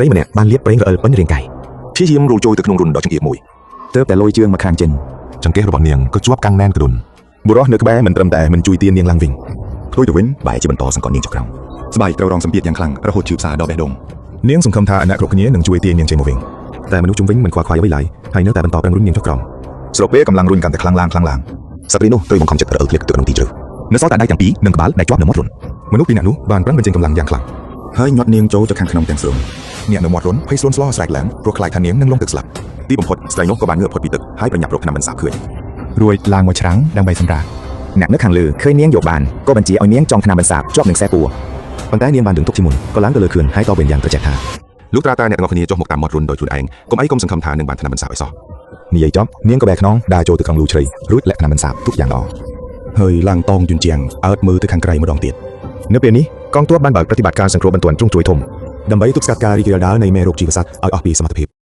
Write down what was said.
ស្រីម្នាក់បានលាបប្រេងរអិលពេញរាងកាយ ព្យាយាមរលចូលទៅក្នុងរន្ធដ៏ចង្អៀតមួយ ទើបតែលុយជើងមកខាងចេញ ចង្កេះរបស់នាងក៏ជាប់កាំងណែនក្ដុន បុរសនៅក្បែរមិនត្រឹមតែមិនជួយទាញនាងឡើងវិញ ផ្ទុយទៅវិញបែរជាបន្តសង្កត់នាងចុះក្រោមស្បែកត្រូវរងសម្ពាធយ៉ាងខ្លាំងរហូតឈឺផ្សាដល់បេះដូង នាងសង្ឃឹមថាអ្នកគ្រប់គ្នានឹងជួយទាញនាងចេញមកវិញតែមនុស្សជុំវិញមិនខ្វល់ខ្វាយអ្វីឡើយហើយនៅតែបន្តប្រឹងរុញនាងចុះក្រោម ស្របពេលកម្លាំងរុញកាន់តែខ្លាំងឡើងខ្លាំងឡើង ស្ត្រីនោះត្រូវបង្ខំចិត្តរអិលធ្លាក់ទៅក្នុងទីជ្រៅ នៅសល់តែដៃទាំងពីរនិងក្បាលដែលជាប់នៅមាត់រន្ធមនុស្សពីរនាក់នោះបានប្រឹងបញ្ចេញកម្លាំងយ៉ាងខ្លាំង ហើយញាត់នាងចូលទៅខាងក្នុងទាំងស្រុង អ្នកនៅមាត់រន្ធភ័យស្លន់ស្លោស្រែកឡើងព្រោះខ្លាចថានាងនឹងលង់ទឹកស្លាប់ ទីបំផុតស្ត្រីនោះក៏បានងើបផុតពីទឹកហើយប្រញាប់រកថ្នាំបន្សាបឃើញ រួចឡើងមកច្រាំងដើម្បីសម្រាក អ្នកនៅខាងលើឃើញនាងយកបានក៏បញ្ជាឲ្យនាងចងថ្នាំបន្សាបជាប់នឹងខ្សែពួរ ប៉ុន្តែនាងបានដឹងទុកជាមុនក៏ឡើងទៅលើខឿនហើយតបវិញយ៉ាងត្រជាក់ថា លុះត្រាតែអ្នកទាំងអស់គ្នាចុះមកតាមមាត់រន្ធដោយខ្លួនឯងកុំអីកុំសង្ឃឹមថានឹងបានថ្នាំបន្សាបឲ្យសោះ និយាយចប់នាងក៏បែរខ្នងដើរចូលទៅក្នុងលូជ្រៃរួចលាក់ថ្នាំបន្សាបទុកយ៉ាងល្អ ហើយឡើងតងជញ្ជាំងអើតមើលទៅខាងក្រៅម្ដងទៀត នៅពេលនេះកងទ័ពបានបើកប្រតិបត្តិការសង្គ្រោះបន្ទាន់ទ្រង់ទ្រាយធំដើម្បីទប់ស្កាត់ការរីករាលដាលនៃមេរោគជីវសត្វឲ្យអស់ពីសមត្ថភាព។